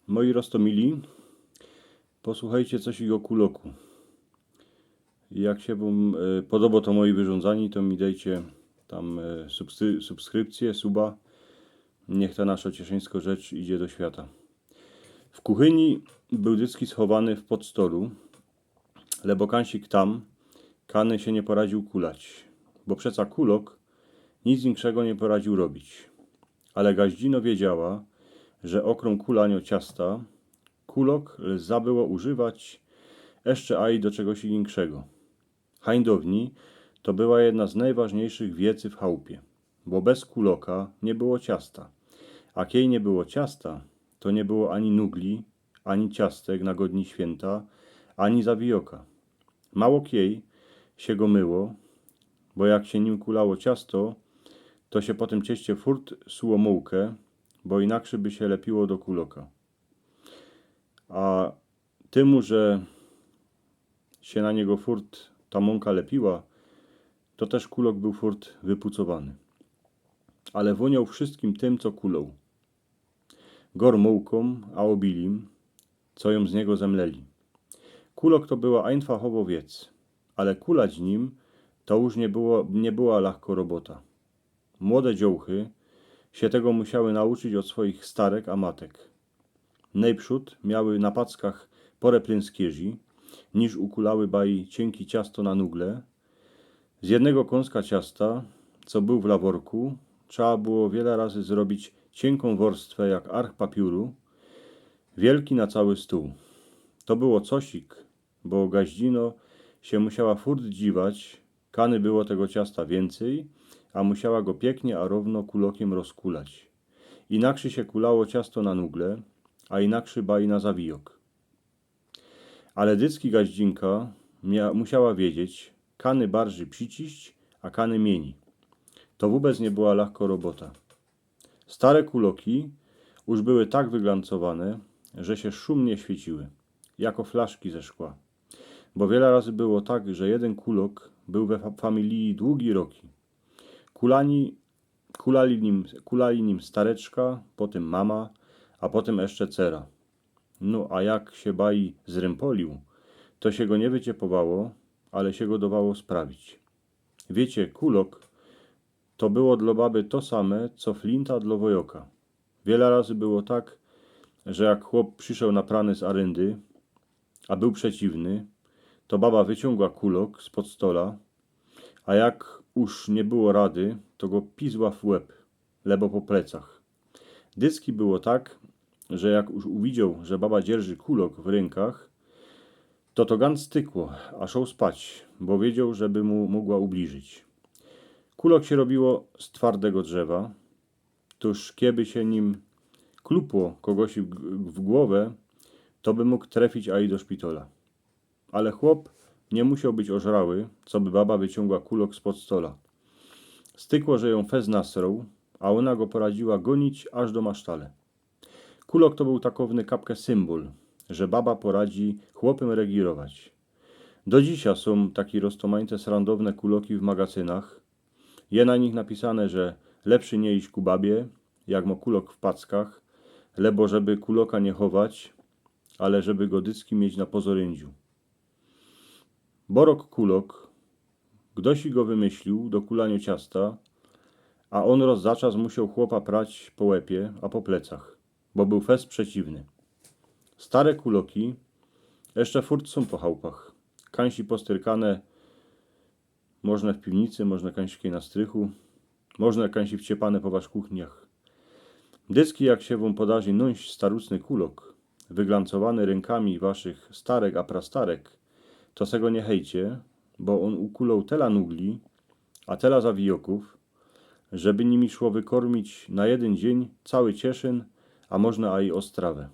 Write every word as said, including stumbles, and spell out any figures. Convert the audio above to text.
Moi roztomili, posłuchejcie coś o kuloku. Jak sie wōm e, podobo to moje wyrządzanie, to mi dejcie tam e, subsy- subskrypcję, suba. Niech ta nasza cieszyńsko rzecz idzie do świata. W kuchyni bōł dycki schowany w podstolu, lebo kansik tam kany sie niy poradziōł kulać, bo przeca kulok nic inkszego niy poradziōł robić. Ale gaździno wiedziała, że ôkrōm kulanio ciasta kulok zabyło używać jeszcze aj do czegoś inkszego. Hańdowni to była jedna z nojważniyjszych wiecy w chałpie, bo bez kuloka niy było ciasta. A kiej niy było ciasta, to niy było ani nugli, ani ciastek na godni świynta, ani zawijoka. Mało kiej sie go myło, bo jak sie nim kulało ciasto, to sie po tym cieście furt suło mułkã, bo inakszy by sie lepiło do kuloka. A tymu, że sie na niego furt ta mōnka lepiła, to tyż kulok bōł furt wypucowany. Ale wōnioł wszyjskim tym, co kuloł. Gor mułkōm, a ôbilim, co jōm z niego zemleli. Kulok to była ajnfachowo wiec, ale kulać nim to już niy było, niy była lachko robota. Młode dziołchy sie tego musiały nauczyć ôd swoich starek a matek. Nojprzōd miały na packach porã plynskierzi, niż ukulały baji ciynki ciasto na nugle. Z jednego kōnska ciasta, co bōł w laworku, trzeba było wiela razy zrobić ciynką worstwã jak arch papiōru, wielki na cały stōł. To było cosik, bo gaździno sie musiała furt dziwać, kany było tego ciasta wiyncyj, a musiała go piyknie a rōwno kulokiym rozkulać. Inakszy sie kulało ciasto na nugle, a inakszy baji na zawijok. Ale dycki gaździnka mia- musiała wiedzieć, kany barżyj prziciść, a kany miyni. To wōbec niy była lachko robota. Stare kuloki już były tak wyglancowane, że sie szumnie świeciły, jako flaszki ze szkła. Bo wiela razy było tak, że jedyn kulok bōł we fa- familiji długi roki. Kulani, kulali, nim, kulali nim stareczka, potym mama, a potym jeszcze cera. No a jak sie baji zrympoliył, to sie go niy wyciepowało, ale sie go dowało sprawić. Wiycie, kulok to było dlo baby to same, co flinta dlo wojoka. Wiela razy było tak, że jak chłop przyszoł naprany z aryndy, a bōł przeciwny, to baba wyciōngła kulok spod stola, a jak już niy było rady, to go pizła w łeb, lebo po plecach. Dycki było tak, że jak już uwidzioł, że baba dzierży kulok w rynkach, to to gant stykło, a szoł spać, bo wiedzioł, żeby mu mogła ubliżyć. Kulok sie robiło z twardego drzewa, tōż kieby sie nim klupło kogoś w, w głowę, to by mōg trefić aj do szpitola. Ale chłop niy musioł być ôżrały, co by baba wyciōngła kulok spod stola. Stykło, że jōm fest nasroł, a ôna go poradziła gonić aż do masztale. Kulok to bōł takowny kapke symbol, że baba poradzi chłopym regirować. Do dzisiej sōm taki roztomańte srandowne kuloki w magacynach. Je na nich napisane, że lepszy niy iś ku babie, jak mo kulok w packach, lebo żeby kuloka niy chować, ale żeby go dycki mieć na pozoryndziu. Borok kulok, gdoś go wymyślił do kulaniu ciasta, a ôn roz za czas musioł chłopa prać po łepie, a po plecach, bo bōł fest przeciwny. Stare kuloki jeszcze furt sōm po chałpach. Kańsi postyrkane, może w piwnicy, może kańsi na strychu, może kańsi wciepane po waszych kuchniach. Dycki, jak sie wōm podarzi nōńś starucny kulok, wyglancowany rynkami waszych starek a prastarek, to se go niy chejcie, bo ôn ukuloł tela nugli, a tela zawijokōw, żeby nimi szło wykormić na jedyn dziyń cały Cieszyn, a może aj Ôstrawę.